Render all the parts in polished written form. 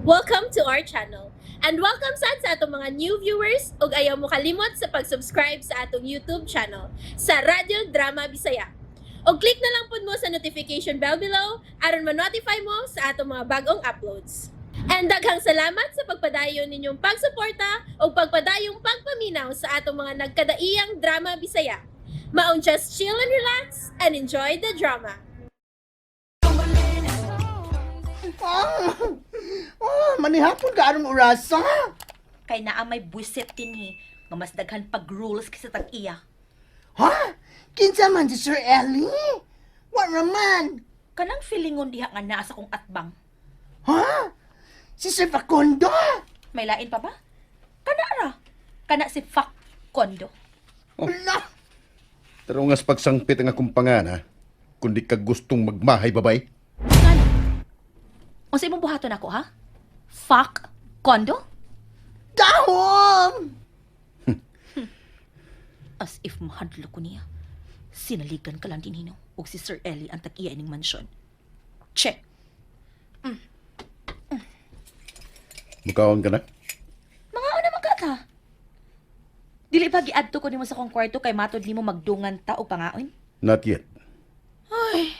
Welcome to our channel. And welcome sad sa atong mga new viewers ug ayaw mo kalimot sa pag-subscribe sa atong YouTube channel sa Radyo Drama Bisaya. Og click na lang pud mo sa notification bell below aron ma-notify mo sa atong mga bagong uploads. And daghang salamat sa pagpadayon ninyong pagsuporta ug pagpadayong pagpaminaw sa atong mga nagkadaiyang drama Bisaya. Maong just chill and relax and enjoy the drama. Ah, ah, manihapon ka anong orasa? Kay naa may buwisit dinhi nga mas daghan pag rules kaysa tag-iya. Ha? Kinsa man si Sir Ellie? Wa raman. Kanang feelingon diha nga naa sa kong atbang. Ha? Si Sir Facundo? May lain pa ba? Kana ra. Kana si Fuck Kondo. Ala! Tarungas pagsangpit ang akong pangana, kundi ka gustong magmahay babay. Ngano? Unsa imong buhaton ako ha? Fuck Kondo? Dahom! As if mahadlo ko niya. Sinaligan ka lang dinhi no ug si Sir Ellie ang tag-iya ining mansyon. Check. Mukaon ka na? Mga una man ka ta. Dili ba giadto ko nimo sa kong kwarto kay matod nimo magdungan ta og pangaon? Not yet. Ay.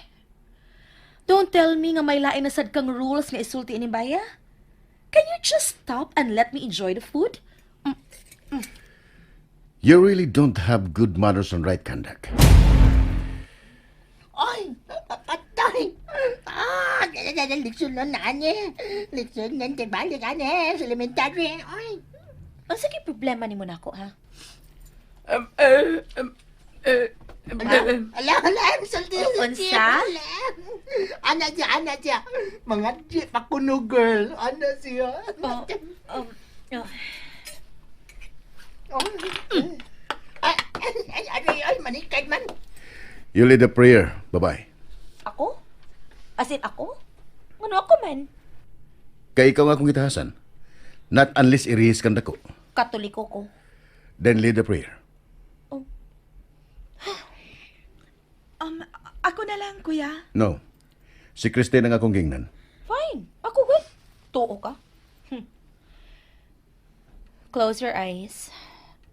Don't tell me nga may lain na sad kang rules nga isulti ini baya. Can you just stop and let me enjoy the food? You really don't have good manners and right conduct. Ay! Patay! Ah! Leksyon na ani. Leksyon na balik ani sa elementary. Ay! Unsa kay problema nimo nako ha? Ala, ala, sulti, sulti. Unsa? Ala. Ana siya, ana siya. Mga di pa kuno girl. Ana siya. Oh, oh. Oh. Ay, ay, ay, ay, ay, manikad man. You lead the prayer, babay. Ako? As in ako? Ngano ako man? Kay ikaw nga akong gitahasan. Not unless irihis kang dako. Katoliko ko. Then lead the prayer. Ako na lang, kuya. No. Si Christine ang akong gingnan. Fine. Ako good. Tuo ka. Close your eyes.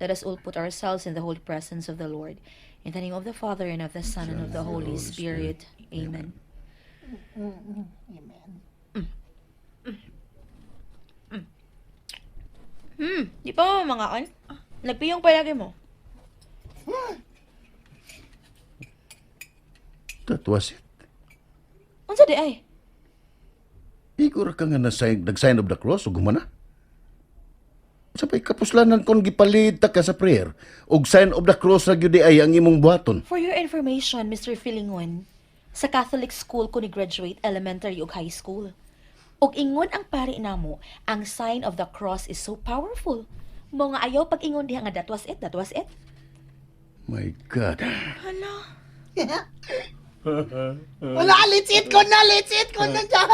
Let us all put ourselves in the holy presence of the Lord. In the name of the Father, and of the Son, and of the Holy Spirit. Amen. Amen. Di pa mo mga on? Nagpiyong palagi mo. That was it. Unsa di ay? Igo ra ka nga na-sign, nag-sign of the cross ug humana. Sa pa'y kapuslanan kon gipalit ta ka sa prayer ug sign of the cross ra gyud di ay ang imong buhaton. For your information, Mr. Filingon, sa Catholic school ko ni graduate elementary ug high school. Ug ingon ang pari namo, ang sign of the cross is so powerful. Mo nga ayaw pag ingon diha nga that was it, that was it. My God. Hala. Wala, let's eat ko na, let's eat ko na siya.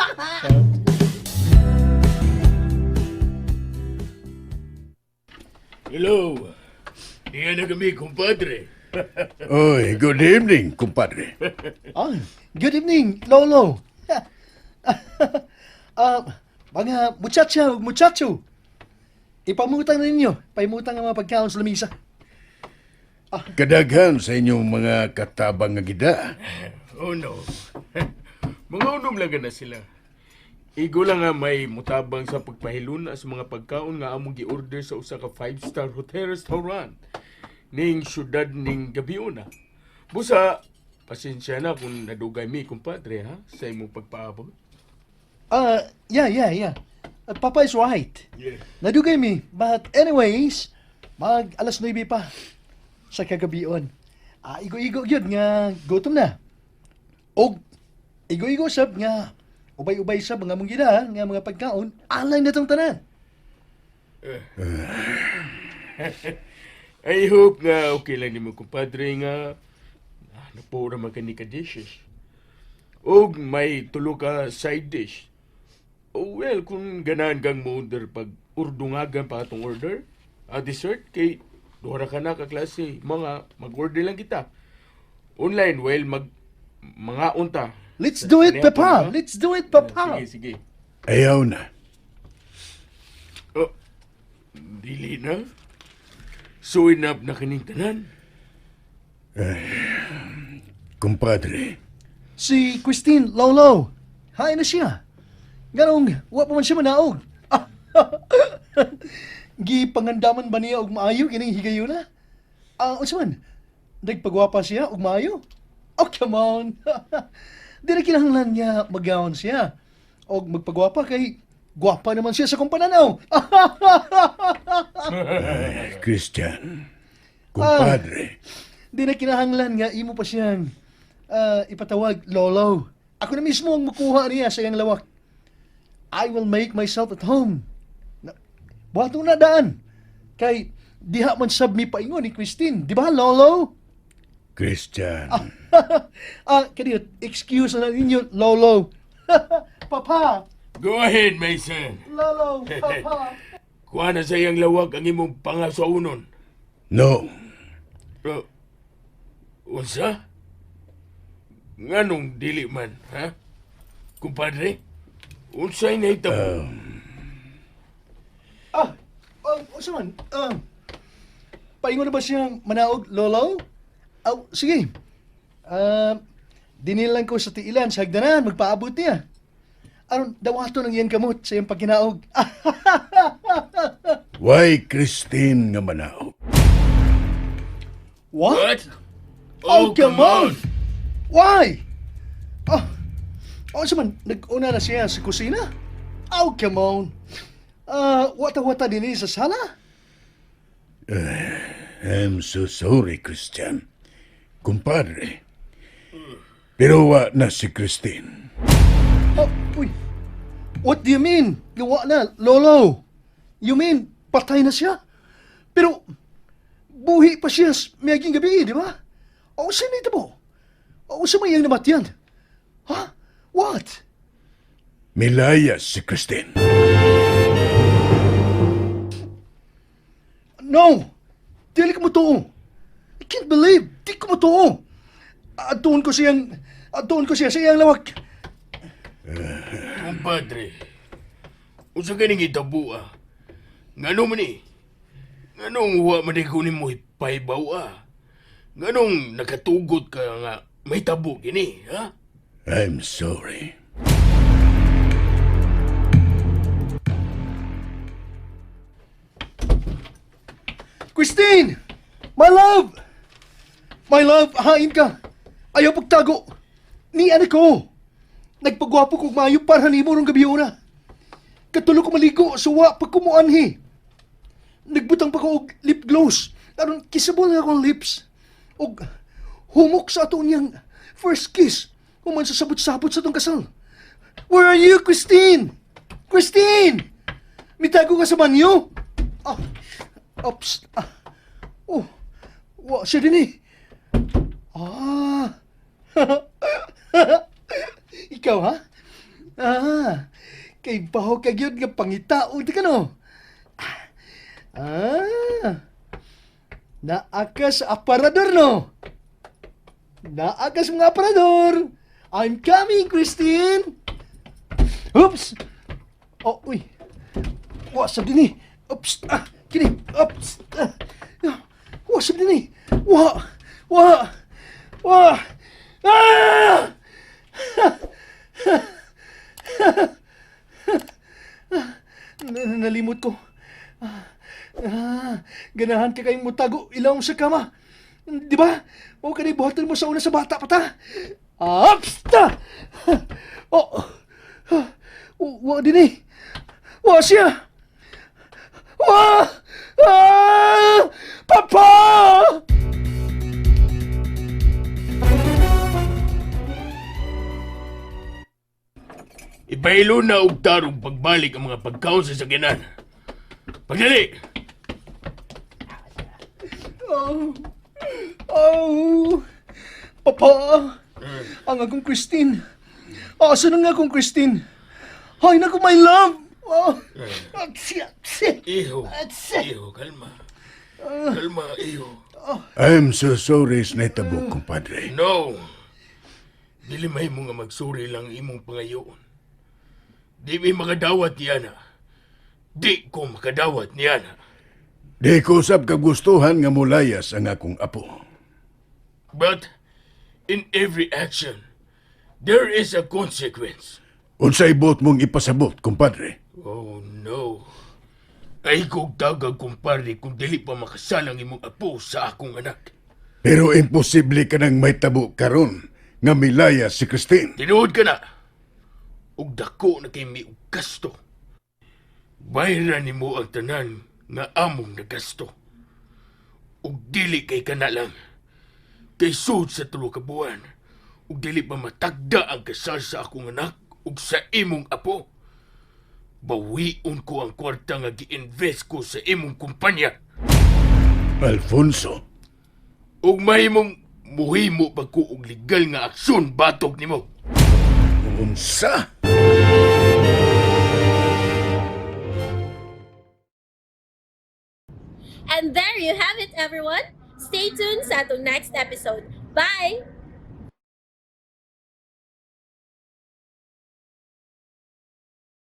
Hello. Diyan na kami, kumpadre. Oy, good evening, kumpadre. Oh, good evening, Lolo. Ah, mga muchacha ug muchacho. Ipamutang na ninyo. Paimutang ang mga pagkaon sa lamisa. Kadaghan sa inyong mga katabang nga gida. Oh no. Mga unom lang na sila. Igo lang nga may mutabang sa pagpahiluna sa mga pagkaon nga among gi-order sa usa ka five-star hotel restaurant ning syudad ning Gabiona. Busa, pasensya na kung nadugay mi, kumpadre, ha, sa imong pagpaabot. Ah, yeah. Papa is right. Yeah. Nadugay mi. But anyways, mag alas 9 pa sa kagabion. Ah, igo-igo gyud nga gutom na. Og igo-igo sab nga ubay-ubay sab nga mong gida nga mga pagkaon alay na tong tanan. I hope nga okay lang nimo kumpadre nga napura man kani ka dishes. Og may tulo ka side dish. Oh well, kung ganahan kang mo-order pag urdungagan pa atong order, dessert kay duha ra ka na ka klase, mga mag-order lang kita. Online well mag mga unta. Let's do it, Sa- Papa. Let's do it, Papa. Sige, sige. Ayaw na. Dili na. So enough na kining tanan. Kumpadre, Si Christine Lolo. Hain na siya. Ganong, wa pa man siya manaog. Gipangandaman ba niya og maayo kining higayuna? Ah, unsa man? Nagpagwapa siya og maayo? Oh, come on. Di na kinahanglan niya magaon siya. Og magpagwapa kay gwapa naman siya sa kong pananaw. Christian. Kumpadre. Di na kinahanglan nga imo pa siyang ipatawag lolo. Ako na mismo ang mukuha niya sa iyang lawak. I will make myself at home. Na, buhato na daan. Kay diha man sab mi paingon ni Christine, di ba lolo? Christian. Kadiyot, excuse na ninyo lolo. Papa, Go ahead, Mason. lolo, papa. Kuha na sa iyang lawak ang imong pangasaunon. No. Pero, unsa? Nganong dili man, ha? Kumpadre, unsay nahitabo? Unsa man? Paingon na ba siyang manaog, lolo? Aw, sige. Dinilan ko sa tiilan sa hagdanan, magpaabot niya. Aron dawato ng iyang kamot sa iyang pagkinaog. Why Christine nga manaog? What? Oh, come on! Why? Oh, oh, sa man, nag-una na siya sa kusina? Oh, come on. Wata-wata din sa sala? I'm so sorry, Christian. Kumpadre. Pero wa na si Christine. Oh, uy. What do you mean? Gawa na, lolo. You mean, patay na siya? Pero, buhi pa siya miaging gabi, di ba? O, saan ito mo? O, sa may iyang namatyan? Ha? What? Milayas si Christine. No! Dili ko motoo. I can't believe, di ko motoo. Atuon ko siya sa iyang lawak. Kumpadre, unsa kaning hitabo ah? Ngano man eh? Nganong wa man ko nimo ipahibaw ah? Nganong nakatugot ka nga may tabo kini, ha? I'm sorry. Christine! My love! My love, hain ka. Ayaw pagtago. Ni anak ko. Nagpagwapo kog maayo para nimo rong gabi una. Katulo ko maligo, suwa pag kumuanhi. Nagbutang pa ko og lip gloss. Aron kisabol nga akong lips. Og humok sa ato niyang first kiss. Human sa sabot-sabot sa atong kasal. Where are you, Christine? Christine! Mitago ka sa banyo? Ah, Ops. Ah. Oh. Wa siya din eh. Ah. Ikaw ha? Ah. Kay baho ka gyud nga pangitao di ka no. Ah. Naa ka sa aparador no. Naa ka sa mga aparador. I'm coming, Christine. Oops. Oh, uy. Wa sa din eh. Oops. Ah, kini. Oops. Ah. Wa sa din eh. Wa. Wa. Wa. Ah! Nalimot ko. Ah, ganahan ka kayong mutago ilawom sa kama. Di ba? O kanay buhaton mo sa una sa bata pa ta. Apsta! Oh. Wa din eh. Wa siya. Wa! Ah! Papa! Ipailo na og tarong pagbalik ang mga pagkaon sa sakyanan. Pagdali! Oh. Oh. Papa. Ang akong Christine. Asa na nga akong Christine? Ay, naku, my love! Oh. Siya, siya. Iho, iho, kalma. Kalma, iho. I'm so sorry sa nahitabo, kumpadre. No. Dili mahimo nga magsuri lang imong pangayoon. Di mi makadawat niya na. Di ko makadawat niya na. Di ko usab kagustuhan nga mulayas ang akong apo. But in every action, there is a consequence. Unsay buot mong ipasabot, kumpadre? Oh no. Ay kog tagag kumpadre kung dili pa makasalang imong apo sa akong anak. Pero imposible ka nang may tabo karon nga milayas si Christine. Tinuod ka na. Ug dako na kay mi og gasto. Bayran nimo ang tanan nga among nagasto. Ug dili kay kana lang. Kay sud sa tulo ka buwan. Ug dili pa matagda ang kasal sa akong anak ug sa imong apo. Bawion ko ang kwarta nga gi-invest ko sa imong kumpanya. Alfonso, Ug mahimong muhimo pa ko og legal nga aksyon batok nimo. unsa? And there you have it, everyone. Stay tuned sa atong next episode. Bye!